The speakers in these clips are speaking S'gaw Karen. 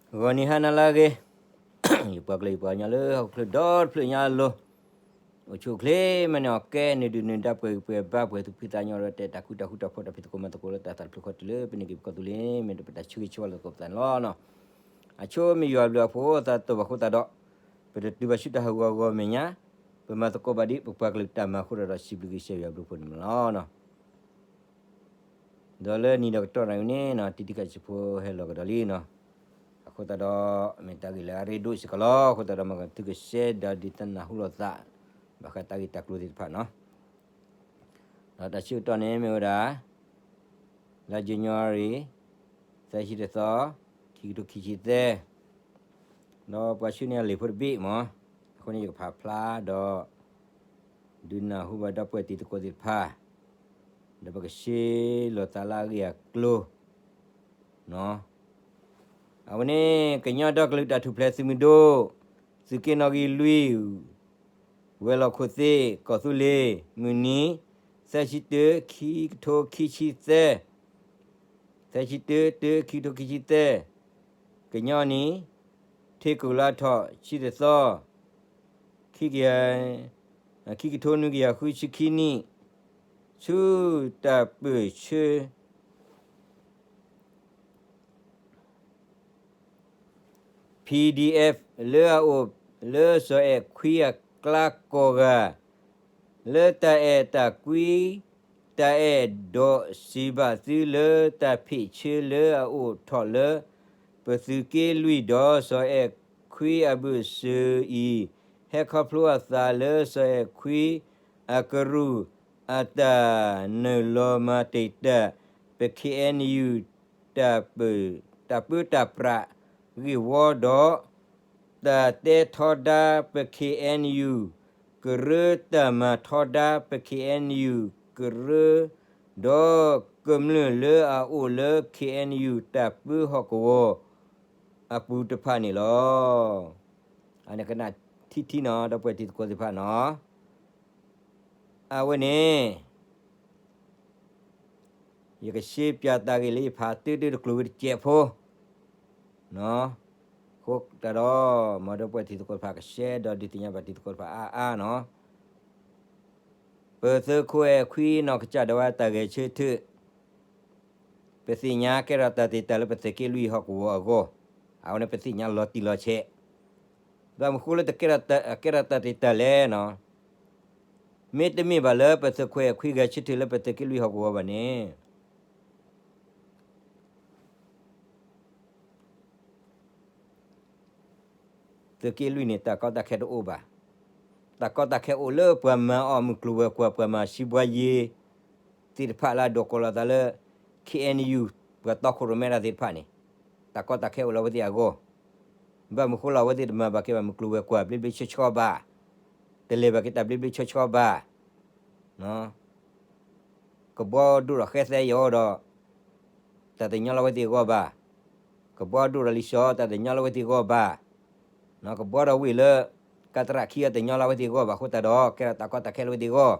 ဂီၤနံၤဟါနၤလၢအဂ့ၤ, ယပှၤကလုာ်ယပှၤကညီလၢဟီၣ်ခိၣ်ချၢဒီတဖျၢၣ်ညါအလိၤ, အိၣ်ဆူၣ်အိၣ်ချ့မ့ၢ်န့ၣ် အီၣ်ကဲနုာ်ဒုၣ်နုာ်ဒါ ပှဲၤဂံၢ်ပှဲၤဘါ ပှဲၤသူၣ်ဖှံသးညီ ဒီးတဲတၢ်ဃူတၢ်ဖိး တၢ်ဖံးသကိးမၤသကိးလၢတၢ်သးတဖျၢၣ်ဃီတုၤလၢပန့ၢ်က့ၤပကီၢ်သူလ့ၤ မ့ၢ်ဒီးပတၢ်ဆၢဂ့ၤဆၢဝါလိာ်သကိးပသးန့ၣ်လီၤ. အဆိမ့ၢ်ယွၤအဘျုးအဖှိၣ်အသးတအိၣ်ဘၣ်အဃိသတးဒီး ပတတုၤဘၣ်ဆူတၢ်ဟးဂီၤအဂီၢ်မဲာ်ညါ, ပမၤသကိးဘၣ်ဒ်ပပှၤကလုာ်တၢ်မၤအဃိဒီး စံးဘျုးကစၢ်ယွၤအဘျုးအဖှိၣ်န့ၣ်လီၤ. ဒီးလၢနံၤဒီးကတီၢ်နၣ်ရံၣ်န့ၣ်နီၤ တံၤတံၤခးစံးဖိဟဲလီၤကဒီးလံနီၤ, အဃိသတးဒီး မ့ၢ်တၢ်ဂ့ၢ်လၢအရ့ဒိၣ်စ့ၢ်ကီးလီၤ. အဃိသတးဒီး မ်သုက share ဒီးဒုးသနၢ်ဟူလိာ်သး ဘၣ်ဃးတၢ်ဂ့ၢ်တၢ်ကျိၤသ့ၣ်တဖၣ်နီၤ. ဒီးတၢ်ဆၢကတီၢ်န့ၣ်မ့ၢ်ဝဲဒၣ် လါ January သၢဆံတသီ ခံကထိခံဆံသၢ, ဒီးပှၤဆှၢန့ၢ်အလံာ်ဖိတဘ့ၣ်မး, အဃိန့ၣ်ယကဖးဖျါဒီး ဒုးနၢ်ဟူဘၣ်ဒီပုၢ်ဝဲၢ်တံၤသကိးသ့ၣ်တဖၣ်, ဒီးပကရှဲလိာ်သးလၢအဂ့ၢ်အကျိၤ အဝဲန့ၣ် ကညီဒီကလုာ်တၢ်ထူၣ်ဖျဲးသုးမုၢ်ဒိၣ် သုးက့နီၣ်ဂံၢ်လွံၢ် ဝဲၤလီၢ်ခိၣ်သ့ၣ် ကီၢ်သူလ့ၤ မုၢ်နံၤ သၢဆံတၢ ခံကထိခံဆံသၢ, သၢဆံတၢ တၢ ခံကထိခံဆံသၢ, ကညီနံၣ် ထ့ကီၢ်လါထီၣ် ဆံတသီ ခံကထိနွံကယၤဃုဆံခံနံၣ်, ဆူတၢ်ပၢၢ်ဆၢ PDF လၢအအိၣ်လၢစီၤအဲၣ်ခွံအကျါကိးဂၤ, လၢတၢ်အဲၣ်တၢ်ကွံ တၢ်အဲၣ်ဒိးစံးဘၣ်သုလၢတၢ်ဖံးဆၢလၢအအိၣ်ထီၣ်လၢ ပသုးက့လွံၢ်ဒီးစီၤအဲၣ်ခွံအဘၢၣ်စၢၤအံၤ, ဟဲခီဖျိအသးလၢစီၤအဲၣ်ခွံအကရူၢ် အတၢ်နုာ်လီၤမၤတံာ်တာ် ပ KNU တၢ်ပၢ တၢ်ပၢတၢ်ပြးဂ့ၢ်ဝီဒီး တၢ်တဲထီဒါပ KNU ကရၢ တၢ်မၤထီဒါပ KNU ကရၢ ဒီးကမျၢၢ်လၢအအိၣ်လၢ KNU တၢ်ပၢဟီၣ်ကဝီၤအပူၤတဖၣ်န့ၣ်လီၤ. အန့ၣ်ကနၣ်ထံထံနီၤ ဒီပုၢ်ဝဲၢ်တံၤသကိးသ့ၣ်တဖၣ်နီၤ, အဝဲန့ၣ် ယကရှဲပၠးတၢ်ဂ့ၢ်လၢယဖးတၢ်တၢ်တကျိၤဝဲတစဲးဖိ, အဃိသတးဒီး မ်ဒီပုၢ်ဝဲၢ်တံၤသကိးတဖၣ်ကရှဲဒီးဒုးသ့ၣ်ညါဘၣ်တံၤသကိးတဖၣ်အါအါနီၤ, ပသုးခိၣ်အဲၣ်ခွံနီၢ်ကစၢ်ဒၣ်ဝဲတၢ်ဂဲၤဆၢထၢၣ် ပသ့ၣ်ညါကဲထီၣ်တၢ်တ့ၢ်တၢ်လၢပသုးက့လွံၢ်ဟီၣ်ကဝီၤအဂီၢ်, အဝဲန့ၣ်ပသ့ၣ်ညါလီၤတံၢ်လီၤဆဲး, ဘၣ်မနုၤဃိလၢတကဲထီၣ်တၢ်တ့ၢ်တၢ်လဲၣ်နီၤ, မ့တမ့ၢ်ဘၣ်လၢပသုးခိၣ်အဲၣ်ခွံဂဲၤဆၢထၢၣ်လၢပသုးက့လွံၢ်ဟီၣ်ကဝီၤဘၣ်န့ၣ် သုးက့လွံၢ်န့ၣ် တၢ်ကီတၢ်ခဲတအိၣ်ဘၣ်. တၢ်ကီတၢ်ခဲအိၣ်လၢပှၤမၤအီၣ်မုၢ်ကျိၤဝဲၤကွာ် ပှၤမၤစံးဘှါယ့ၤ သ့ၣ်တဖၣ်လၢအဒိးကိးလီၤသးလၢ KNU ပှၤတီခိၣ်ရိၣ်မဲတၢ်သ့ၣ်တဖၣ်န့ၣ်, တၢ်ကီတၢ်ခဲအိၣ်လၢအဝဲသ့ၣ်အဂီၢ်, ဘၣ်မနုၤဃိလၢအဝဲသ့ၣ်တမၤဘၣ်က့ၤဘၣ်မုၢ်ကျိၤဝဲၤကွာ် ဘျ့ဘျ့ဆှီဆှီဘၣ်, တလဲၤဘၣ်က့ၤတၢ်ဘျ့ဘျ့ဆှီဆှီဘၣ် ကဘီဒိၣ်ဒီးဃဲသဲယီၤဒီး တၢ်တညီလၢအဝဲသ့ၣ်အဂီၢ်ဘၣ်. ကဘီဒိၣ်ဒီးလံာ်စီဆှံ တၢ်တညီလၢအဝဲသ့ၣ်အဂီၢ်ဘၣ်. ကဘီဒီးဝ့ၢ်လၢ ကးတရၢ်ခံ တညီလၢအဝဲသ့ၣ်အဂီၢ်ဘၣ်အဃိသတးဒီး ကဲထီၣ်တၢ်ကီတၢ်ခဲလၢအဝဲသ့ၣ်အဂီၢ်.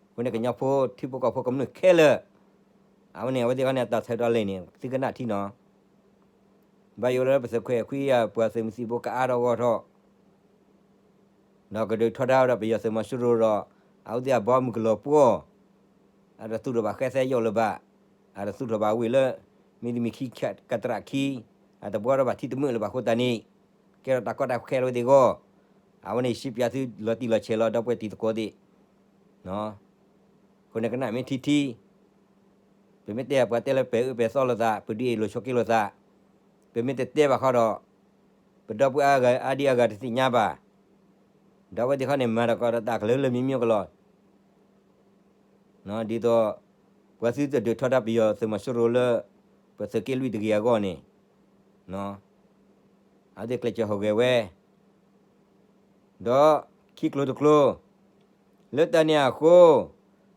အဃိန့ၣ်ကညီဖိထံဖိကီၢ်ဖိကမျၢၢ်ခဲလၢာ် အဝဲန့ၣ် အဝဲသ့ၣ်အဂီၢ်န့ၣ် အတၢ်ဆၢကတီၢ်လဲၣ်န့ၣ် သုကနၣ်ထံနီၤ ဘၣ်ယိၣ်လၢပသုးခိၣ်အဲၣ်ခွံအပှၤသုးမုၢ်သံၣ်ဘိကအါထီၣ်ဂီၢ်ထီၣ် ဒီးကဒုးထီဒါဝဲဒၣ်ပယီၤသုးမီၤစိရိၤဒီး အဝဲသ့ၣ်အဘီမုၢ်ကလီၤပှီၢ်, အတသူၣ်ထီၣ်ဘၣ်ဃဲသဲယီၤလၢၤဘၣ်, အတသူၣ်ထီၣ်ဘၣ်ဝ့ၢ်လၢ မ့တမ့ၢ်ခံ ကးတရၢ်ခံ, အတဘှီထီၣ်ဘၣ်ထံတမုာ်လၢၤဘၣ်အဃိသတးန့ၣ် ကဲထီၣ်တၢ်ကီတၢ်ခဲလၢအဝဲသ့ၣ်အဂီၢ်, အဝဲန့ၣ်စံးပၠးသုလီၤတံၢ်လီၤဆဲးလီၤ ဒီပုၢ်ဝဲၢ်တံၤသကိးသ့ၣ် အဃိန့ၣ်ကနၣ်မ့ၢ်ထံထံ, ပမ့ၢ်တဲပှၤတဲလၢပဲာ်အၢပဲာ်သီလိာ်သး ပဒုးအ့ၣ်လိာ်ဆိးက့လိာ်သး, ပမ့ၢ်တတဲဘၣ်ဃီဒီး ပဒီပုၢ်ဝဲၢ်အါဒံအါဂၤတသ့ၣ်ညါဘၣ်, ဒီးအဝဲသ့ၣ်ခီန့ၣ် မၤတၢ်ကီတၢ်ခဲလၢာ်လၢမံၤမံၤကလီၤ ဒ်သိး ပှၤသုတဒုးထီဒါပယီၤသုးမီၤစိရိၤလၢ ပသုးက့လွံၢ်တဂ့ၤအဂီၢ်န့ၣ်, အဝဲသ့ၣ်ကျဲးစၢးဟူးဂဲၤဝဲ, ဒီးခံကျိၤတကျိၤ, လၢတၢ်န့ၣ်အဃိ,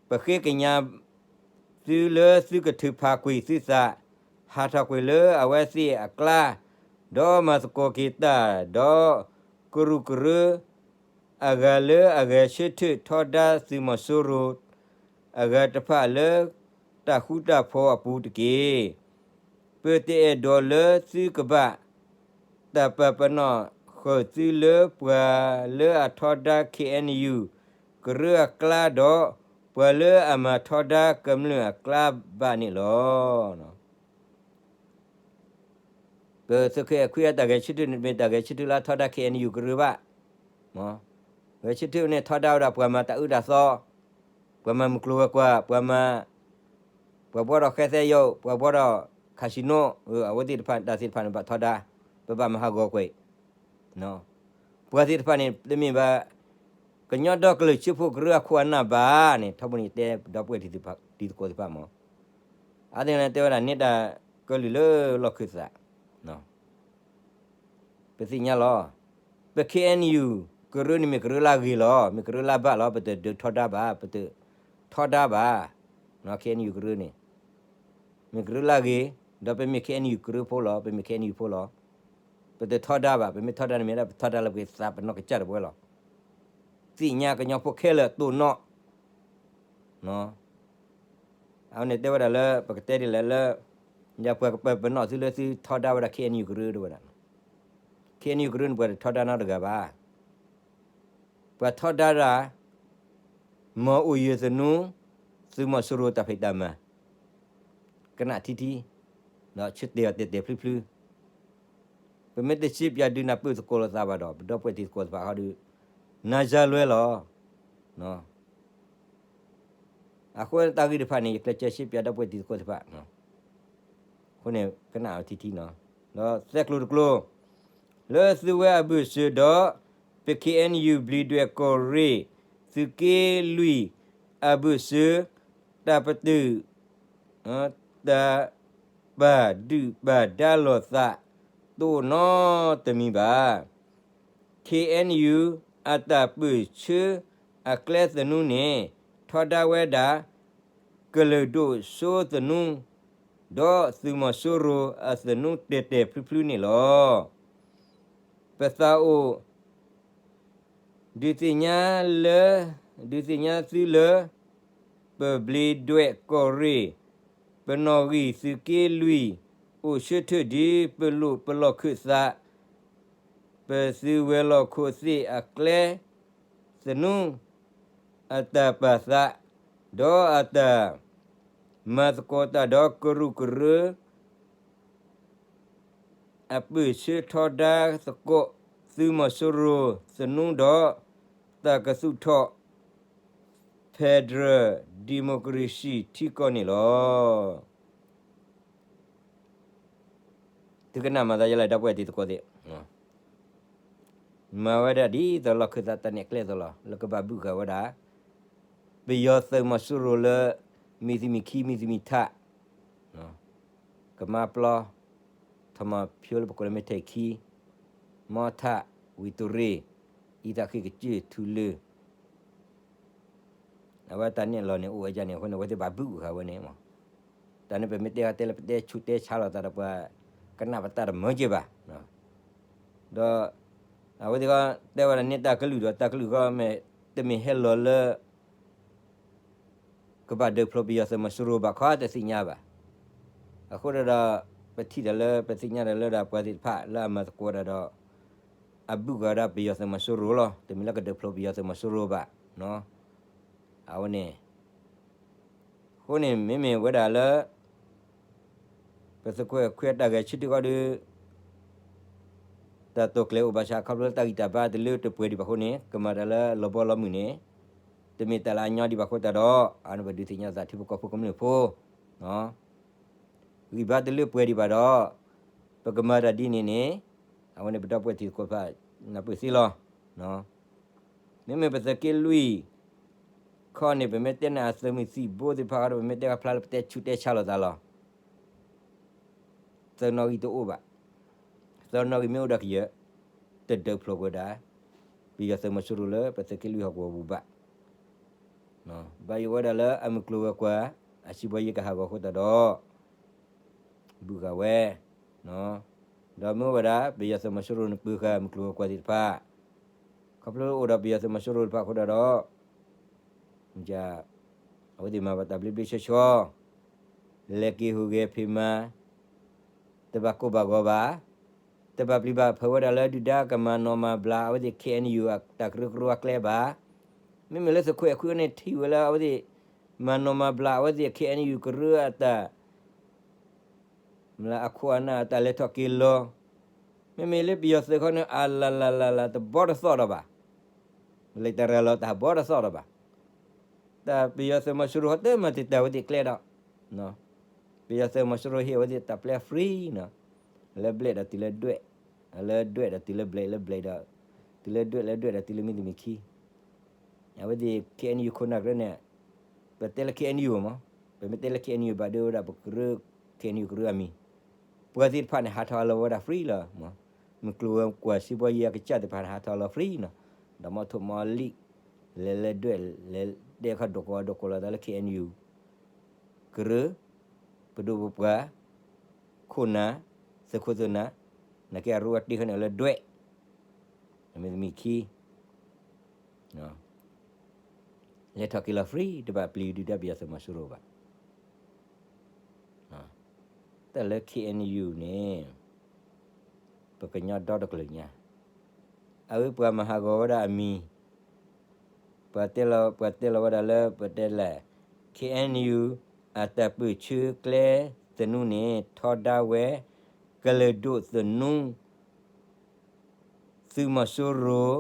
ပဃ့ကညးသုလၢသုကထုးဖးကွံာ်သုသး, ဟးထီၣ်ကွံာ်လၢအဝဲသ့ၣ်အကျါ, ဒီးမၤသကိးက့ၤတၢ်, ဒီးကရူၢ်ကရၢ အဂၤလၢအဂဲၤဆၢထၢၣ်ထီဒါသုးမီၤစိရိၤ အဂၤတဖၣ်လၢတၢ်ဃူတၢ်ဖိးအပူၤတက့ၢ်. ပတအဲၣ်ဒိးလၢသုကဘၣ် တၢ်ပာ်ပနီၣ်ဃုာ်သုလၢပှၤလၢအထီဒါ ခ့ၣ်အဲၣ်ယူၣ် ကရၢအကျါဒီး ပှၤလၢအမၤထီဒါကမျၢၢ်အကျါဘၣ်န့ၣ်လီၤ. ပသုးခိၣ်အဲၣ်ခွံအတၢ်ဂဲၤဆၢထၢၣ်န့ၣ် မ့ၢ်တၢ်ဂဲၤဆၢထၢၣ်လၢအထီဒါ ခ့ၣ်အဲၣ်ယူၣ် ကရၢဘၣ်. ဂဲၤဆၢထၢၣ်န့ၣ် ထီဒါဝဲဒၣ်ပှၤမၤတၢ်အၢတၢ်သီ, ပှၤမၤမုၢ်ကျိၤဝဲၤကွာ်, ပှၤမၤ, ပှၤဘှီဒီးဃဲသဲယိာ်, ပှၤဘှီဒီး casino, အဝဲသ့ၣ်တဖၣ် တၢ်သ့ၣ်တဖၣ်န့ၣ် ဘၣ်ထီဒါ, ပဘၣ်မၤဟးဂီၤကွံာ် ပှၤသ့ၣ်တဖၣ်န့ၣ် တမ့ၢ်ဘၣ် ကညီဒီကလုာ်စၢဖှိၣ်ကရၢအခိၣ်အနၢ်ဘၣ်န့ၣ် ထီဘိန့ၣ်တဲဒီပုၢ်ဝဲၢ်တံၤသကိးသ့ၣ်တဖၣ်မး, အဝဲသ့ၣ်န့ၣ်တဲဝဲဒၣ်န့ၣ်တၢ်ကလုၢ်လၢလီၢ်ခၢၣ်သး ပသ့ၣ်ညါလီၤ. ပ ခ့ၣ်အဲၣ်ယူၣ် ကရၢန့ၣ်မ့ၢ်ကရၢလၢအဂ့ၤလီၤ, မ့ၢ်ကရၢလၢအဘၣ်လီၤ, ပတဒုးထီဒါဘၣ်, ပတထီဒါဘၣ်, ခ့ၣ်အဲၣ်ယူၣ် ကရၢန့ၣ် မ့ၢ်ကရၢလၢအဂ့ၤ, ဒီးပမ့ၢ် ခ့ၣ်အဲၣ်ယူၣ် ကရၢဖိလီၤ, ပမ့ၢ် ခ့ၣ်အဲၣ်ယူၣ် ဖိလီၤ, ပတထီဒါဘၣ်, ပမ့ၢ်ထီဒါန့ၣ်မ့ၢ်ဒၣ်ပထီဒါလၢပကသးပနီၢ်ကစၢ်တပှဲၤလီၤ. သ့ၣ်ညါကညီဖိခဲလၢာ်တိၢ်နီၣ် အဝဲန့ၣ်တဲဝဲဒၣ်လၢ ပကတဲဒ်လဲၣ်လၢ ယပှၤကပာ်ပနီၣ်သုလၢသုထီဒါဝဲဒၣ် ခ့ၣ်အဲၣ်ယူၣ် ကရၢဒၣ်ဝဲဒၣ်, ခ့ၣ်အဲၣ်ယူၣ် ကရၢန့ၣ် ပှၤတထီဒါနီတဂၤဘၣ်. ပှၤထီဒါဒၣ် မီၢ်အိၣ်ယၢၤသနူ, သုးမီၤစိရိၤတၢ်ဖံးတၢ်မၤ ကနၣ်ထံထံ, ဒီးဆၢတဲာ်အီၤတဲာ်တဲာ်ဖျုဖျု, ပမ့ၢ်တစံးပၠးဒုးနၢ်ပၢၢ်သကိးလိာ်သးဘၣ်ဒီး ပဒီပုၢ်ဝဲၢ်တံၤသကိးသ့ၣ်တဖၣ်ဃီဒီး နၤယၤလွဲလီၤ. အဃိတၢ်ဂ့ၢ်တဖၣ်န့ၣ် ယကျဲးစၢးစံးပၠးဒီပုၢ်ဝဲၢ်တံၤသကိးသ့ၣ်တဖၣ်, အဃိန့ၣ် ကနၣ်အီၤထံထံနီၤ, ဒီးသဲကျိၤတကျိၤ လၢသုဝဲအဘၢၣ်စၢၤဒီး ပ ခ့ၣ်အဲၣ်ယူၣ် ဘျံးဒွဲၣ်ကီၢ်ရ့ၣ် သုးက့လွံၢ် အဘၢၣ်စၢၤ တၢ်ပတုာ် တၢ်ပာ်ဒုၣ်ပာ်ဒါလိာ်သး တအိၣ်နီတမံၤဘၣ်. ခ့ၣ်အဲၣ်ယူၣ် အတၢ်ပၢၢ်ဆၢအကျဲသနူန့ၣ် ထီဒါဝဲဒၣ် ကလုာ်ဒိၣ်စိသနူ ဒီးသုးမီၤစိရိၤအသနူတဲာ်တဲာ်ဖျုဖျုန့ၣ်လီၤ. ပသးအိၣ် ဒုးသ့ၣ်ညါလၢ ဒုးသ့ၣ်ညါသုလၢ ပဘျံးဒွဲၣ်ကီၢ်ရ့ၣ် ပနီၣ်ဂံၢ်သုးက့လွံၢ် အိၣ်ဆၢထၢၣ်ဒ်ပလိာ်ပလီၢ်ခၢၣ်သး ပသုးဝဲၤလီၢ်ခိၣ်သ့ၣ်အကျဲသနူ အတၢ်ပာ်သး ဒီးအတၢ်မၤသကိးတၢ်ဒီးကရူၢ်ကရၢ အပၢၢ်ဆၢထီဒါသကိး သုးမီၤစိရိၤသနူဒီး တၢ်ကသူၣ်ထီၣ် Federal Democracy ထံကီၢ်န့ၣ်လီၤ. သုကနၣ်မၤသးယလဲၣ် ဒီပုၢ်ဝဲၢ်တံၤသကိးသ့ၣ်, မၤဝဲဒၣ်ဒ်သိးလီၢ်ခၢၣ်သးတၢ်နဲၣ်ကျဲသိးလီၤ လၢကဘၣ်ဘုၣ်ဃာ်ဝဲဒၣ် ပယီၤသုးမီၤစိရိၤလၢ မံၤသုမံၤခံ မံၤသုမံၤထး ကမါပျီ ထမီၤဖၠိလၢပကိးလၢမ့ၢ်ထဲခံ မီထး ဝံၤတရ့ၣ် အံသးဃ့ကစၢၢ် ထူလၢ အဝဲတၢ်နဲၣ်လီၤန့ၣ်အိၣ်ဝဲဒ်န့ၣ် အဃိန့ၣ် အဝဲသ့ၣ်ဘၣ်ဘုၣ်ဃာ်ဝဲန့ၣ်မး, တၢ်န့ၣ်ပမ့ၢ်တဲတဲလၢပတဲဆူးတဲဆါလိာ်သးဒီးပှၤ ကနၣ်ပတၢ်တမၢက့ၤဘၣ်, ဒီး အဝဲသ့ၣ်တဲဝဲဒၣ်န့ၣ်တၢ်ကလုၢ်ဒီးတၢ်ကလုၢ်ဃီ တမ့ၢ်ဟဲလီၤလၢ ကဘၣ်ဒုးဖျိပယီၤသုးမီၤစိရိၤဘၣ်ခီတသ့ၣ်ညါဘၣ်. အဃိဒီး ပထံၣ်တၢ်လၢပသ့ၣ်ညါတၢ်လၢဒၣ်ပှၤသ့ၣ်တဖၣ်လၢအမၤသကိးတၢ်ဒီး အဘုၣ်ဃာ်ဒၣ်ပယီၤသုးမီၤစိရိၤလီၤ. တမ့ၢ်လၢကဒုးဖျိပယီၤသုးမီၤစိရိၤဘၣ်. အဝဲန့ၣ် အဃိန့ၣ် မ့မ့ၢ်ဝဲဒၣ်လၢ ပသုးခိၣ်အဲၣ်ခွံအတၢ်ဂဲၤဆၢထၢၣ်ဃီဒီး တၢ်တိာ်ကျဲၤအိၣ်ဘၣ်ဆၣ် ခီဖျိလၢတၢ်ဂံၢ်တၢ်ဘါတလၢတပှဲၤဒံးဘၣ်အဃိန့ၣ် ကမၤတၢ်လၢလီၤဘီလီၤမုၢ်န့ၣ် တမ့ၢ်တၢ်လၢအညီဒံးဘၣ်အဃိသတးဒီး အန့ၣ်ပဒုးသ့ၣ်ညါသးထံဖိကီၢ်ဖိကမျၢၢ်ဖိ ဂံၢ်ဘါတလၢပှဲၤဒံးဘၣ်ဒီး ပကမၤတၢ်ဒ်န့ၣ်န့ၣ် အဝဲန့ၣ်ပဒီပုၢ်ဝဲၢ်တံၤသကိးတဖၣ် နၢ်ပၢၢ်သ့လီၤ. မ့မ့ၢ်ပသုးက့လွံၢ်ခီန့ၣ် ပမ့ၢ်တဲန့ၣ်အသုးမုၢ်သံၣ်ဘိသ့ၣ်တဖၣ်ဃီဒီး ပမ့ၢ်တဲဖျါလၢပတဲဆူးတဲဆါလိာ်သးလီၤ. သၢနီၣ်ဂံၢ်တအိၣ်ဘၣ်. သၢနီၣ်ဂံၢ်မ့ၢ်အိၣ်ဒီးကယၢၤ တဒုးဖျိကွံာ်ဝဲဒၣ် ပယီၤသုးမီၤစိရိၤလၢပသုးက့လွံၢ်ဟီၣ်ကဝီၤပူၤဘၣ်. ဘၣ်ယိၣ်ဝဲဒၣ်လၢအမုၢ်ကျိၤဝဲၤကွာ် အစံးဘီယ့ကဟးဂီၤအဃိသတးဒီး ဘုၣ်ဃာ်ဝဲ ဒီးမ့ၢ်ဝဲဒၣ် ပယီၤသုးမီၤစိရိၤန့ၣ် ပၢဃာ်မုၢ်ကျိၤဝဲၤကွာ်သ့ၣ်တဖၣ် ခီဖျိအိၣ်ဒီးပယီၤသုးမီၤစိရိၤတဖၣ်အဃိသတးဒီး အဝဲသ့ၣ်မၤဘၣ်တၢ်ဘျ့ဘျ့ဆှီဆှီ လဲၤက့ၤဟူးဂဲၤဖံးမၤ တဘၣ်ကိၢ်ဘၣ်ဂီၤဘၣ်. တဘၣ်ပျံၤဘၣ်ဖုးဝဲဒၣ်လၢဒုၣ်ဒါကမၤနီၣ်မၤဘျါအဝဲသ့ၣ် K N U အတၢ်ကရၢကရိအကျဲဘၣ်. မ့မ့ၢ်လၢသုးခိၣ်အဲၣ်ခွံန့ၣ် ထံၣ်ဝဲလၢအဝဲသ့ၣ် မၤနီၣ်မၤဘျါအဝဲသ့ၣ် K N U ကရၢအတၢ် မ့ၢ်လၢအခိၣ်အနၢ်အတၢ်လဲၤထီၣ်က့ၤလီၤ, မ့မ့ၢ်လၢပယီၤသုးခီန့ၣ် အလၢ်လၢ်လၢ်လၢ်တဘီတသီၣ်ဒီးဘၣ်, လံာ်တၢ်ရၤလီၤတၢ်ဘီတသီၣ်ဒီးဘၣ်. တၢ်ပယီၤသုးမီၤစိရိၤဟီတမၤတံာ်တာ်ဝဲသ့ၣ်ကျဲဒီး, ပယီၤသုးမီၤစိရိၤဟ့ၣ်အဝဲသ့ၣ်တၢ်ပျဲ free နီၤ, လၢဘျဲၣ်ဒီးတုၤလၢဒွဲၣ်, လၢဒွဲၣ်ဒီးတုၤလၢဘျဲၣ်, လၢဘျဲၣ်ဒီး တုၤလၢဒွဲၣ်, လၢဒွဲၣ်ဒီးတုၤလၢမံၤတမံၤခံ အဝဲသ့ၣ် K N U ခိၣ်နၢ်ကရၢန့ၣ်, ပတဲလၢ K N U မး, ပမ့ၢ်တဲလၢ K N U ဘၣ်ဒုးဝဲဒၣ်ပကရၢ K N U ကရၢအမံၤ, ပှၤသ့ၣ်တဖၣ်န့ၣ် ဟးထီၣ်လီၤဝဲဒၣ် free လီၤ, မ့ၢ်ကျိၤဝဲၤကွာ်စံးဘီယံၤအကစၢ်သ့ၣ်တဖၣ်န့ၣ် ဟးထီၣ်လီၤ free နီၤ, ဒီးမီထိၣ်မီလံၣ်, လဲၤလၢဒွဲၣ်, လဲၤတဲခီဒိၣ်ကီဒိၣ်ကီလီၤသးလၢ K N U ကရၢ, ပဒိၣ်ပပှၢ်, ခိၣ်နၢ်, သုးခိၣ်သုးနၢ်, နာ်က့အရူအတ့ၢ်ခီန့ၣ်လၢဒွဲၣ်, မံၤတမံၤခံ လဲၤထီၣ်က့ၤလီၤ free တဘၣ်ပျံၤဒုၣ်ဒါပယီၤသုးမီၤစိရိၤဘၣ်. တၢ်လၢ K N U န့ၣ် ပကညီဒီတကလုာ်ညါ, အဝဲပှၤမၤဟးဂီၤဝဲဒၣ်အမံၤ, ပှၤတဲလီၤ, ပှၤတဲလီၤဝဲဒၣ်လၢပတဲလဲၣ်, K N U အတၢ်ပၢၢ်ဆၢကျဲသနူန့ၣ် ထီဒါဝဲ ကလုာ်ဒိၣ်သနူ သုးမီၤစိရိၤ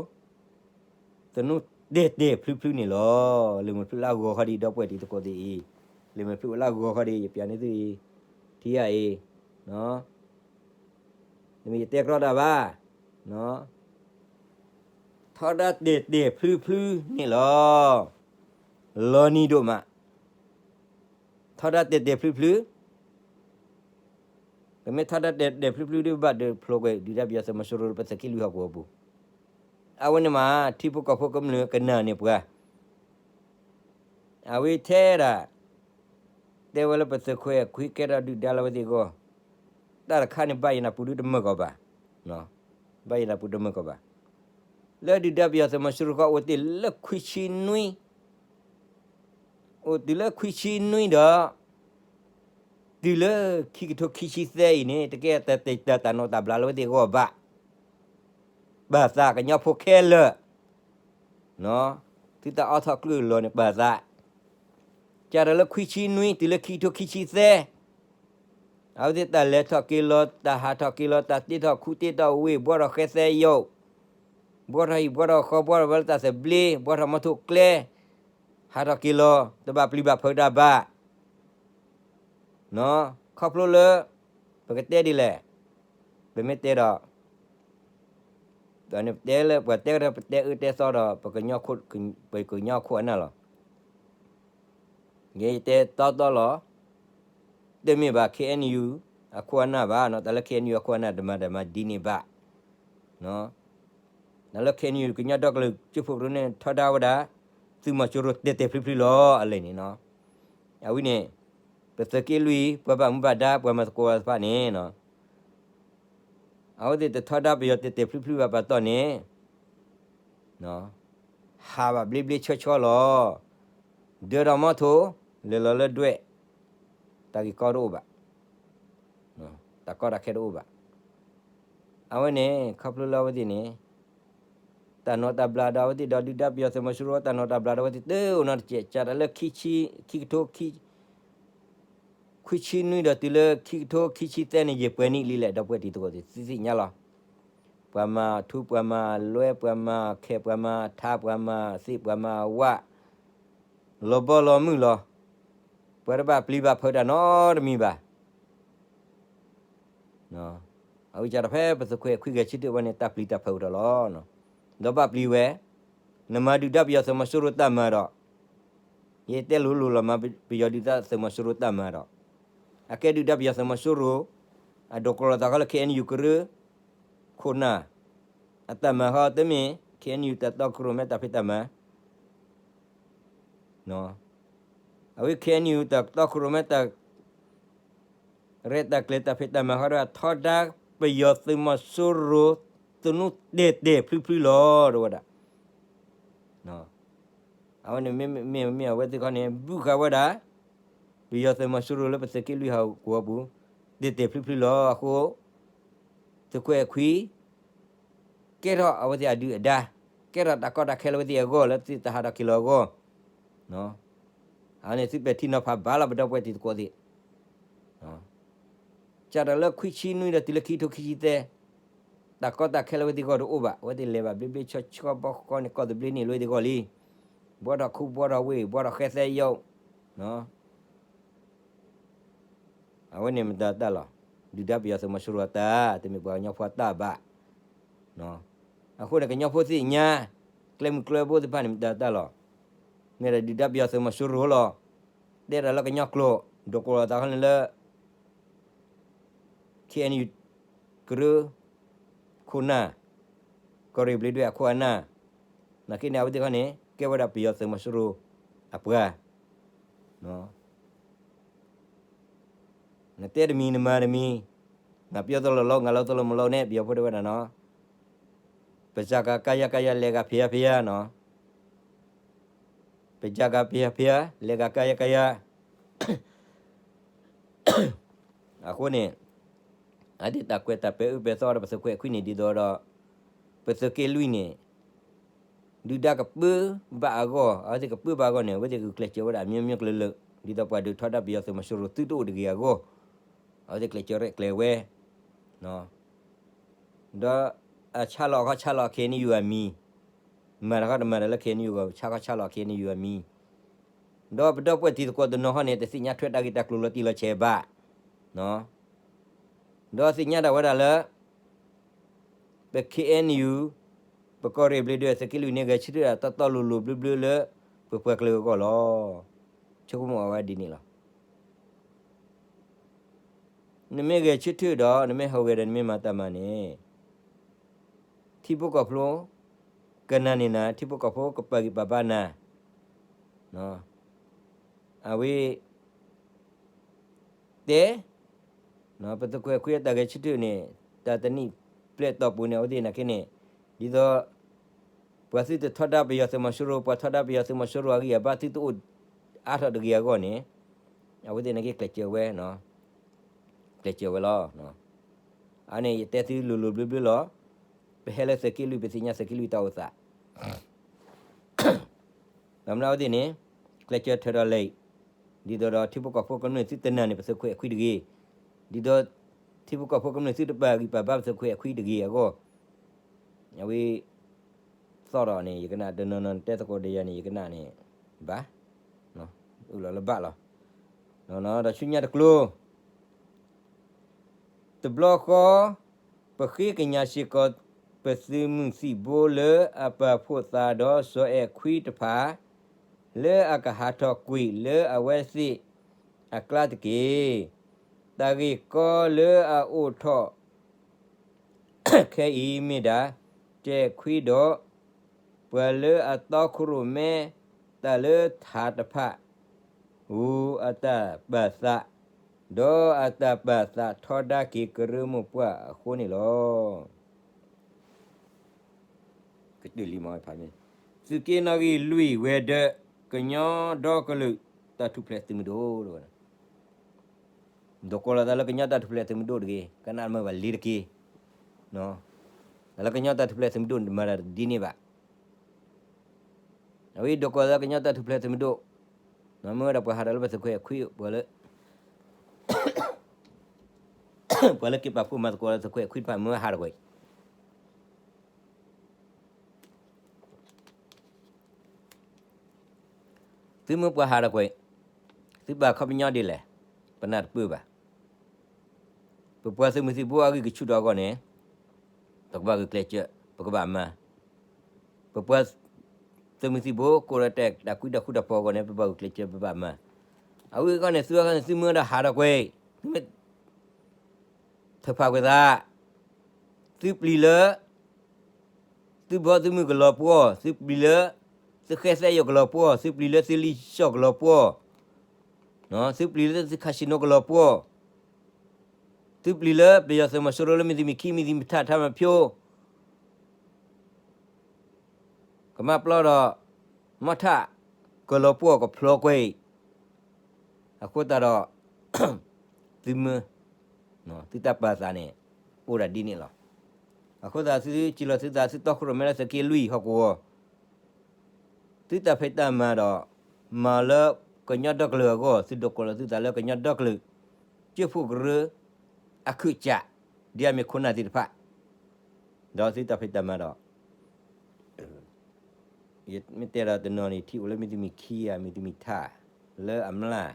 သနူတဲာ်တဲာ်ဖျုဖျုန့ၣ်လီၤ. လံာ်မဲာ်ဖျၢၣ်လၢအဂီၤခီဒံး ဒီပုၢ်ဝဲၢ်တံၤသကိးသ့ၣ်အံၤ, လံာ်မဲာ်ဖျၢၣ်လၢအဂီၤခီဒံး ယပျးန့ၢ်သုအံၤ, ထံဧါအံၤ, တမ့ၢ်ယတဲကြီတၢ်ဘၣ်, ထီဒါတဲာ်တဲာ်ဖျုဖျုန့ၣ်လီၤ. လီၤနံၤဒိၣ်မး, ထီဒါတဲာ်တဲာ်ဖျုဖျု ပမ့ၢ်ထီဒါတဲာ်တဲာ်ဖျုဖျုဒ် ဘၣ်ဒုးဖျိကွံာ်ဒုၣ်ဒါပယီၤသုးမီၤစိရိၤ ပသုးက့လွံၢ်ဟီၣ်ကဝီၤပူၤ, အဝဲန့ၣ်မး ထံဖိကီၢ်ဖိကမျၢၢ်ကနၣ်န့ၢ်ပှၤ, အဝဲထဲဒၣ် တဲဝဲလၢပသုးခိၣ်အဲၣ်ခွံကဲထီၣ်ဒုၣ်ဒါလၢအဝဲသ့ၣ်အဂီၢ်, တၢ်တခါန့ၣ် ဘၣ်ယနၢ်ပူၤဒုတမၢကီၢ်ဘၣ်, ဘၣ်ယနၢ်ပူၤတမၢကီၢ်ဘၣ်. လၢဒုၣ်ဒါပယီၤသုးမီၤစိရိၤဃီအိၣ်တ့ၢ်လၢခွံဆံနွံ အိၣ်တုၤလၢခွံဆံနွံဒီး တုၤလၢခံကထိခံဆံသၢအံၤန့ၣ် တကဲတၢ်တ့ၢ်တၢ်တၢ်နီၣ်တၢ်ဘျးလၢအဝဲသ့ၣ်အဂီၢ်ဘၣ်. ပာ်သးကညီဖိခဲလၢာ်, သုတၢ်အိးထီၣ်ကျၢၢ်လီၤန့ၣ် ပာ်သး, ကၢ်ဒီးလၢခွံဆံနွံတုၤလၢခံကထိခံဆံသၢ အဝဲသ့ၣ်တၢ်လဲၤထီၣ်က့ၤလီၤ တၢ်ဟးထီၣ်က့ၤလီၤ တၢ်တ့ထီၣ်ခူတ့ထီၣ်ဝ့ၢ် ဘှီထီၣ်ဃဲသဲယိာ်, ဘှီထီၣ်ဟံၣ်ဘှီထီၣ်ဃီ ဘှီထီၣ်ဝဲလၢတၢ်သဘျ့ ဘှီထီၣ်မီထိၣ်ကျဲ, ဟးထီၣ်က့ၤလီၤ တဘၣ်ပျံၤဘၣ်ဖုးတၢ်ဘၣ်, ခီဖျိလၢ ပကတဲဒ်လဲၣ်, ပမ့ၢ်တဲဒီး ပတဲလၢပှၤတဲကဒီး ပတဲအၢတဲသီဒီး ပကညီခိၣ်အနၢ်လီၤ. ယတဲတီတီလီၤ, တမ့ၢ်ဘၣ် K N U အခိၣ်အနၢ်ဘၣ်, တၢ်လၢ K N U အခိၣ်အနၢ်တမၤတၢ်မၤဒ်န့ၣ်ဘၣ်. တၢ်လၢ K N U ကညီဒီကလုာ်စၢဖှိၣ်ကရၢန့ၣ် ထီဒါဝဲဒၣ် သုးမီၤစိရိၤတဲာ်တဲာ်ဖျုဖျုလီၤ အလဲၣ်န့ၣ်. အဝဲန့ၣ် ပသုးက့လွံၢ် ပှၤဘၣ်မူဘၣ်ဒါ ပှၤမၤသကိးတဖၣ်န့ၣ် အဝဲသ့ၣ်တထီဒါပယီၤတဲာ်တဲာ်ဖျုဖျုဘၣ်ပာ်တီၢ်န့ၣ် ဟးဘၣ်ဘျ့ဘျ့ဆှီဆှီလီၤ. ဒၢဒီးမီထိၣ် လဲၤလီၤလၢဒွဲၣ်, တၢ်ဂ့ၢ်ကီတအိၣ်ဘၣ်, တၢ်ကီတၢ်ခဲတအိၣ်ဘၣ်. အဝဲန့ၣ် ခီဖျိလၢအဝဲသ့ၣ်န့ၣ် တၢ်နီၣ်တၢ်ဘျးဒီးအဝဲသ့ၣ်ဒီး ဒုၣ်ဒါပယီၤသုးမီၤစိရိၤ တၢ်နီၣ်တၢ်ဘျးဒီးအဝဲသ့ၣ်တအိၣ်နီတစဲး, ကၢ်တၢ်လၢ ခံကထိ ခွံဆံနွံဒီးတုၤလၢခံကထိခံဆံသၢန့ၣ် ယပှဲၤနံၣ်လံလဲၣ် ဒီပုၢ်ဝဲၢ်တံၤသကိးသ့ၣ် သုသ့ၣ်ညါလီၤ. ပှၤမၤထူ ပှၤမၤလွဲ ပှၤမၤခဲ ပှၤမၤထါ ပှၤမၤသ့ ပှၤမၤဝၣ် လီၤဘီလီၤမုၢ်လီၤ. ပှၤတဘၣ်ပျံၤဘၣ်ဖုးတၢ်နီတမံၤဘၣ်. အဝဲကၢ်တၢ်ဖဲပသုးခွဲးခွံဂဲၤဆၢထၢၣ်ဝဲန့ၣ် တၢ်ပျံၤတၢ်ဖုးအိၣ်ထီၣ်လီၤ. ဒီးဘၣ်ပျံၤဝဲ, နမၤဒုၣ်ဒါပယီၤသုးမီၤစိရိၤတၢ်မၤဒီး, ယတဲလိၤလိၤလီၤ မၤပယီၤဒုၣ်ဒါသုးမီၤစိရိၤတၢ်မၤဒီး, အကဲဒုၣ်ဒါပယီၤသုးမီၤစိရိၤ အဒိးကလီၤသးခီလၢ K N U ကရၢ ခိၣ်နၢ် အတၢ်မၤဃီတမ့ၢ် K N U တၢ်တီခိၣ်ရိၣ်မဲတၢ်ဖံးတၢ်မၤ အဝဲ K N U တၢ်တီခိၣ်ရိၣ်မဲတၢ် ရဲၣ်တၢ်ကျဲၤတၢ်ဖံးတၢ်မၤဃီဒီး ထီဒါပယီၤသုးမီၤစိရိၤ သနူတဲာ်တဲာ်ဖျုဖျုလီၤ တဲဝဲဒၣ်. အဝဲန့ၣ်မ့မ့ၢ်အဝဲသ့ၣ်ခီန့ၣ် ဘုၣ်ဃာ်ဝဲဒၣ် ပယီၤသုးမီၤစိရိၤလၢပသုးက့လွံၢ်ဟီၣ်ကဝီၤပူၤ တဲာ်တဲာ်ဖျုဖျုလီၤ. အဃိ ပသုးခွဲးခွံ ကဲထီၣ်အဝဲသ့ၣ်အဒုၣ်အဒါ, ကဲထီၣ်တၢ်ကီတၢ်ခဲလၢအဝဲသ့ၣ်အဂီၢ် လၢသုတဟးထီၣ်က့ၤလီၤအဂီၢ်, အန့ၣ် သုပဲာ်ထံနီၤဖးဘၣ်လီၤ ပဒီပုၢ်ဝဲၢ်တံၤသကိးသ့ၣ်, စးထီၣ်လၢခွံဆံနွံဒီးတုၤလၢခံကထိခံဆံသၢ, တၢ်ကီတၢ်ခဲလၢအဝဲသ့ၣ်အဂီၢ်တအိၣ်ဘၣ်, အဝဲသ့ၣ်လဲၤဘၣ်ဘျ့ဘျ့ဆှီဆှီဘီဃီန့ၣ် ကီၢ်သဘျ့န့ၣ်လၢအဝဲသ့ၣ်အဂီၢ်လံ, ဘှီထီၣ်ခူ ဘှီထီၣ်ဝ့ၢ် ဘှီထီၣ်ဃဲသဲယိး အဝဲန့ၣ်မတၤတၢ်လီၤ. ဒုၣ်ဒါပယီၤသုးမီၤစိရိၤအတၢ်, တမ့ၢ်ပှၤကညီဖိအတၢ်ဘၣ်. အဃိန့ၣ် ကညီဖိသ့ၣ်ညါ, ကျဲမုၢ်ကျဲဘိသ့ၣ်တဖၣ်န့ၣ် မတၤတၢ်လီၤ. မ့ၢ်ဒၣ်ဒုၣ်ဒါပယီၤသုးမီၤစိရိၤလီၤ. တဲဒၣ်လၢကညီကျိာ်, ဒိးကိးလီၤသးခီန့ၣ်လၢ ခ့ၣ်အဲၣ်ယူၣ် ကရၢ ခိၣ်နၢ်, ကီၢ်ရ့ၣ်ဘျ့းဒွဲၣ်အခိၣ်အနၢ်, နာ်က့န့ၣ် အဝဲသ့ၣ်ခီန့ၣ် ကဲဝဲဒၣ်ပယီၤသုးမီၤစိရိၤအပှၤ, နတဲတမံၤနမၤတမံၤ, ငါပြောသလိုလုပ် ငါလုပ်သလိုမလုပ် န့ၣ် ပယီၤဖိတဲဝဲဒၣ်နီၤ, ပစၢ်ကၤကါယါကါယါ လဲၤဂၤဖံးယါဖံးယါနီၤ, ပစၢ်ကၤဖံးယါဖံးယါ လဲၤဂၤကါယါကါယါ အဃိန့ၣ် အဒ်တၢ်ကွဲးတၢ်ပဲာ်အၢပဲာ်သီဒီးပသုးခွဲးခွံန့ၣ် ဒ်သိးဒီး ပသုးက့လွံၢ်န့ၣ် ဒုၣ်ဒါကပၢဘၣ်အဂီၢ်, အဝဲသ့ၣ်ကပၢဘၣ်အဂီၢ်န့ၣ် အဝဲသ့ၣ်ဂုာ်ကျဲးစၢးဝဲဒၣ် မျိုးမျိုးကလုာ်ကလုာ်, ဒ်သိးပှၤဒုးထီဒါပယီၤသုးမီၤစိရိၤသုတအိၣ်တဂ့ၤအဂီၢ်, အဝဲသ့ၣ်ကျဲးစၢးရဲၣ်ကျဲၤဝဲ, ဒီးအဆါလီၤခီဆါလီၤ KNU အမံၤ, မၤတခီတမၤဒီးလၢ KNU ဂီၢ် ဆါခီဆါလီၤ KNU အမံၤ, ဒီးပဒီပုၢ်ဝဲၢ်တံၤသကိးတနီၤခီန့ၣ် တသ့ၣ်ညါထွဲတၢ်ဂ့ၢ်တၢ်ကျိၤလီၤတံၢ်လီၤဆဲးဘၣ်, ဒီးသ့ၣ်ညါဒၣ်ဝဲဒၣ်လၢ ပ KNU, ပကီၢ်ရ့ၣ်ဘျ့းဒွဲၣ်သုးက့လွံၢ်န့ၣ် ဂဲၤဆၢထၢၣ်တၢ်တီတီလိၤလိၤဘျၢဘျၢလၢ ပပှၤကလုာ်အဂီၢ်လီၤ. ဆိကမိၣ်အဝဲဒ်န့ၣ်လီၤ. နမ့ၢ်ဂဲၤဆၢထၢၣ်ဒီး နမ့ၢ်ဟူးဂဲၤဒီး နမ့ၢ်မၤတၢ်မၤန့ၣ် ထံဖိကီၢ်ဖိ ကနၤန့ၢ်နၤ, ထံဖိကီၢ်ဖိကပာ်ဂံၢ်ပာ်ဘါနၤ, အဝဲ တဲ, ပသုးခွဲးခွံအတၢ်ဂဲၤဆၢထၢၣ်န့ၣ် တၢ်တနံၣ်ပျဲၢ်တီၢ်ပူၤန့ၣ် အဝဲသ့ၣ်နာ်က့န့ၣ် ဒ်သိး ပှၤသုတထီဒါပယီၤသုးမီၤစိရိၤ, ပှၤထီဒါပယီၤသုးမီၤစိရိၤအဂံၢ်အဘါသုတအိၣ်အါထီၣ်တဂ့ၤအဂီၢ်န့ၣ် အဝဲသ့ၣ်နာ်က့ကျဲးစၢးဝဲ, ကျဲးစၢးဝဲလီၤ. အန့ၣ်ယတဲသုလိၤလိၤဘျၢဘျၢလီၤ. ပဟဲလၢသုးက့လွံၢ် ပသ့ၣ်ညါသုးက့လွံၢ်တၢ်အိၣ်သး ဘၣ်မနုၤအဝဲသ့ၣ်န့ၣ် ကျဲးစၢးထၢၣ်ဒီးလဲၤ, ဒ်သိးဒီးထံဖိကီၢ်ဖိကမျၢၢ်သုတနာ်န့ၢ်ပသုးခွဲးခွံတဂ့ၤ, ဒ်သိး ထံဖိကီၢ်ဖိကမျၢၢ်သုတပာ်ဂံၢ်ပာ်ဘါပသုးခွဲးခွံတဂ့ၤအဂီၢ်, အဝဲ သီၣ်ဒီးန့ၣ်ယကနၣ်တနီၤနီၤတဲသကိးဒီးယၤန့ၣ် ယကနၣ်န့ၣ် ဘၣ်, အၢၣ်လီၤလၢဘၣ်လီၤ. ဒီးဆူညါတကျိၤ တဘျီဃီ ပဃ့ကညးစ့ၢ်ကီး ပသုးမုၢ်သံၣ်ဘိလၢအပာ်ဖှိၣ်သးဒီးစီၤအဲၣ်ခွံတဖၣ် လၢအကဟးထီၣ်ကွံာ်လၢအဝဲသ့ၣ်အကျါတက့ၢ်. တၢ်ဂ့ၢ်ကီလၢအအိၣ်ထီၣ် ခဲအံၤမ့ၢ်ဒၣ် စီၤအဲၣ်ခွံဒီး ပှၤလၢအတီခိၣ်ရိၣ်မဲ တၢ်လၢထးတဖၣ် ဧိၤအတၢ်ပာ်သး, ဒီးအတၢ်ပာ်သးထီဒါက့ၤကရၢမိၢ်ပှၢ်အဃိန့ၣ်လီၤ. သုးက့နီၣ်ဂံၢ်လွံၢ်ဝဲၤဒၢး ကညီဒီကလုာ်တၢ်ထူၣ်ဖျဲးသုးမုၢ်ဒိၣ် ဒိးကိးလီၤသးလၢကညီတၢ်ထူၣ်ဖျဲးသုးမုၢ်ဒိၣ်တဂ့ၤ, ကနၣ်မ့ၢ်ဘၣ်လံတက့ၢ်. လၢကညီတၢ်ထူၣ်ဖျဲးသုးမုၢ်ဒိၣ်မၤတၢ်ဒ်န့ၣ်ဘၣ်. အဝဲဒိးကိးလၢကညီတၢ်ထူၣ်ဖျဲးသုးမုၢ်ဒိၣ်, မ့ၢ်ဝဲဒၣ်ပှၤဟးထီၣ်လၢပသုးခွဲးခွံ ပှၤလၢ ပှၤလၢက့ၤပာ်ဖှိၣ်မၤသကိးလၢသုးခွဲးခွံတဖၣ်မ့ၢ်ဝဲဟးထီၣ်ကွံာ် သုမ့ၢ်ပှၤဟးထီၣ်ကွံာ်, သုဘၣ်ခီပညီဒ်လဲၣ်, ပနၢ်တပၢၢ်ဘၣ်. ပပှၤသုးမုၢ်သံၣ်ဘိအဂံၢ်ကဆူၣ်ထီၣ်အဂီၢ်န့ၣ်, ပကဘၣ်ဂုာ်ကျဲးစၢး, ပကဘၣ်မၤ. ပပှၤသုးမုၢ်သံၣ်ဘိ ကိးဒီးတဲာ်တၢ်ကွံတၢ်ဃူတၢ်ဖိးအဂီၢ်န့ၣ် ပဘၣ်ဂုာ်ကျဲးစၢး ပဘၣ်မၤ. အဝဲအဂီၢ်န့ၣ် သုအဂီၢ်န့ၣ် သုမ့ၢ်ဝဲဒၣ်ဟးထီၣ်ကွံာ်, သုမ့ၢ် ထုးဖးကွံာ်သး, သုပျံၤလၢ သုဘီသုမုၢ်ကလီၤပှီၢ်, သုပျံၤလၢ သုဃဲသဲယိာ်ကလီၤပှီၢ်, သုပျံၤလၢသုလံာ်စီၣ်ကလီၤပှီၢ်, သုပျံၤလၢသု casino ကလီၤပှီၢ်, သုပျံၤလၢပယီၤသုးမီၤစိရိၤလၢမ့ၢ်သုမ့ၢ်ခံ မ့ၢ်သုမ့ၢ်ထး ထးမဖျိ ကမၤပျီဒီး မီထး ကလီၤပှီၢ်ကဖျီကွံာ်အံၤ, အဃိသတးဒီး သုမ့ၢ် သုတၢ်ပာ်သးန့ၣ် အိၣ်ဒၣ်ဒ်န့ၣ်လီၤ. အဃိသတးသုစံးလီၤသုသး သုတီခိၣ်ရိၣ်မဲလၢသုးက့လွံၢ်ဟီၣ်ကဝီၤ သုတၢ်ဖံးတၢ်မၤဒီး မၤလၢကညီဒီကလုာ်အဂီၢ်, သုဒိးကွၢ်လီၤသုသးလၢကညီဒီကလုာ် ကၠိဖိကရၢ အခုးကး ဒ်အမ့ၢ်ခိၣ်နၢ်သ့ၣ်တဖၣ်, ဒီးသုတၢ်ဖံးတၢ်မၤဒီး ယမ့ၢ်တဲဒီးတနီၤန့ၣ် ထံအိၣ်လၢမ့ၢ်တမံၤခံဧါ မ့ၢ်တမံၤထါ လၢအမျၢ်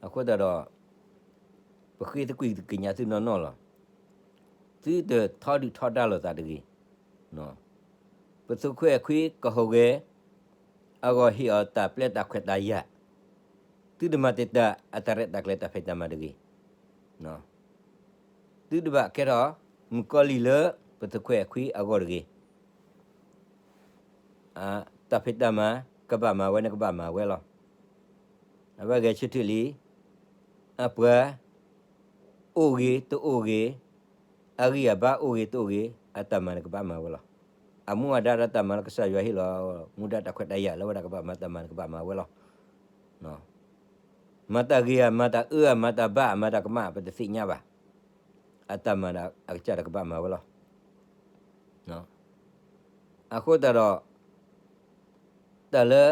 အဃိသတးဒီး ပဃ့သကွံာ်ကညးသုနီၢ်နီၢ်လီၤ. သုတထီဒုၣ်ထီဒါလိာ်သးတဂ့ၤ. ပသုးခွဲးအခွံကဟူးဂဲၤ အဂီၢ်ဟ့ၣ်အီၤတၢ်ပျဲတၢ်ခွဲးတၢ်ယာ်, သုတမၤတ့ၢ်တၢ်အတၢ်ရဲၣ်တၢ်ကျဲၤတၢ်ဖံးတၢ်မၤတဂ့ၤ. သုတဘၣ်ကဲထီၣ် မုၣ်ကီၤလံၢ်လၢ ပသုးခွဲးအခွံအဂီၢ်တဂ့ၤ. တၢ်ဖံးတၢ်မၤ ကဘၣ်မၤဝဲန့ၣ်ကဘၣ်မၤဝဲလီၤ. အဝဲဂဲၤဆၢထၢၣ်လံ, အပှၤ အိၣ်ဂ့ၤတအိၣ်ဂ့ၤ, အဂံၢ်အဘါအိၣ်ဂ့ၤတအိၣ်ဂ့ၤ, အတၢ်မၤန့ၣ်ကဘၣ်မၤဝဲလီၤ. အမူအဒါဒီးတၢ်မၤလၢကစၢ်ယွၤဟ့ၣ်လီၤ မူဒါတၢ်ခွဲးတၢ်ယာ်လၢဝဲဒၣ်ကဘၣ်မၤတၢ်မၤန့ၣ်ကဘၣ်မၤဝဲလီၤ. မၤတၢ်ဂ့ၤဧါ မၤတၢ်အၢဧါ မၤတၢ်ဘါ မၤတၢ်ကမၣ် ပတသ့ၣ်ညါဘၣ်. အတၢ်မၤဒီးအကစၢ်တကဘၣ်မၤဝဲလီၤ. အဃိသတးဒီး တၢ်လၢ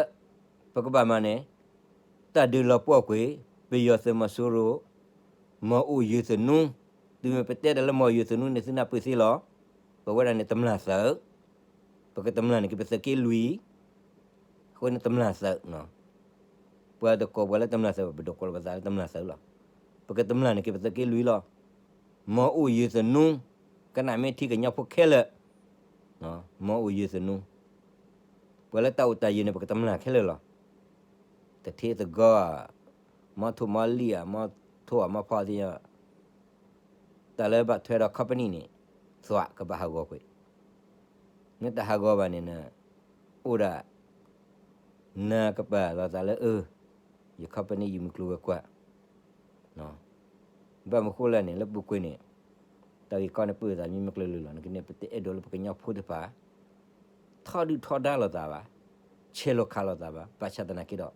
ပကဘၣ်မၤန့ၣ် တၢ်ဒုးလီၤပှီၢ်ကွံာ် ပယီၤသုးမီၤစိရိၤ မီၤအိၣ်ယုၤသနူ, တုၤမ့ၢ်ပတဲတၢ်လၢမီၤအိၣ်ယုၤသနူန့ၣ် သုနၢ်ပၢၢ်သ့လီၤ. ပဝဲဒၣ်န့ၣ်တမျၢ်သၢး, ပကတမျၢ်န့ၣ်က့ၤပသုးက့လွံၢ်, အဃိန့ၣ်တမျၢ်သၢး, ပှၤတကိးပှၤလၢတမျၢ်သၢးဘၣ် ပဒိးကိးလီၤပသးလၢတမျၢ်သၢးလီၤ. ပကတမျၢ်န့ၣ်က့ၤပသုးက့လွံၢ်လီၤ. မီၤအိၣ်ယုၤသနူ, ကနၣ်မ့ၢ်ထံကညီဖိခဲလၢာ်, မီၤအိၣ်ယုၤသနူ, ပှၤလၢတၢ်အိၣ်တၢ်ယုၤန့ၣ် ပကတမျၢ်ခဲလၢာ်လီၤ. တထ့သဂီၢ်, မီထိၣ်မီလံၣ်ဧါ, မီထိၣ်ဧါ မီဖီသ့ၣ်ညါ, တၢ်လၢဘၣ်ထွဲဒီး company န့ၣ် သွးကဘၣ်ဟးဂီၤကွံာ်. မ့ၢ်တဟးဂီၤဘၣ်န့ၣ် အိၣ်ဒၣ် နကပာ်လီၤသးလၢအၢ, ယ company ယမုၢ်ကျိၤဝဲၤကွာ် ဘၣ်မနုၤဃိလဲၣ်န့ၣ် လၢပူၤကွံာ်န့ၣ် တၢ်ဂ့ၢ်ကီန့ၣ်ပၢၢ်သးမ့ၢ်မ့ၢ်ကျၢၤလၢာ်လီၤ. နကန့ၣ် ပတအဲၣ်ဒိးလၢပကညီဖိတဖၣ် ထီဒုၣ်ထီဒါလိာ်သးဘၣ်, ဆဲးလိာ်ခးလိာ်သးဘၣ်. ဘၣ်ဆၣ်သနာ်က့ဒီး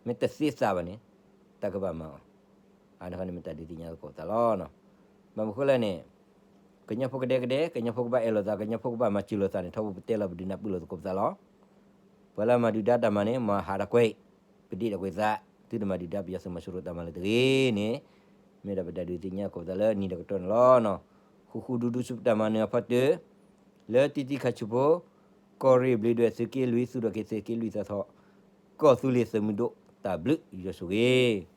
မ့ၢ်တသ့သးဘၣ်န့ၣ် တၢ်ကဘၣ်မၤအီၤ. အန့ၣ်ဃီန့ၣ်မ့ၢ်တၢ်ဒုးသ့ၣ်ညါသကိးပသးလီၤ. ဘၣ်မနုၤဃိလဲၣ်န့ၣ် ကညီဖိကဒဲကဒဲ ကညီဖိကဘၣ်အဲၣ်လိာ်သး ကညီဖိကဘၣ်မၤစၢၤလိာ်သးန့ၣ် ထီဘိပတဲလီၤပဒုးနၢ်ပၢၢ်လိာ်သကိးပသးလီၤ. ပှၤလၢမၤဒုၣ်ဒါတၢ်မၤန့ၣ် မၤဟးတၢ်ကွဲး, ပဒ့ၣ်တၢ်ကွဲးသး, သုတမၤဒုၣ်ဒါပယီၤသုးမီၤစိရိၤတၢ်မၤလၢတဂ့ၤန့ၣ် မ့ၢ်ဒၣ်ပတၢ်ဒုးသ့ၣ်ညါသကိးပသးလၢနံၤဒီးကတီၢ်န့ၣ်လီၤ. ဃူဃူဒူဒူဆူပတၢ်မၤနၢၤအဖီတၢၣ် လၢတံတံခါဆူဖိ ကီၢ်ရ့ၣ်ဘျ့းဒွဲၣ်သုးက့လွံၢ် သူၣ်ထီၣ်က့ၤသုးက့လွံၢ်သီထီၣ် ကီၢ်သူလ့ၤသုးမုၢ်ဒိၣ်တၢ်ဘျုးယွၤဆိၣ်ဂ့ၤ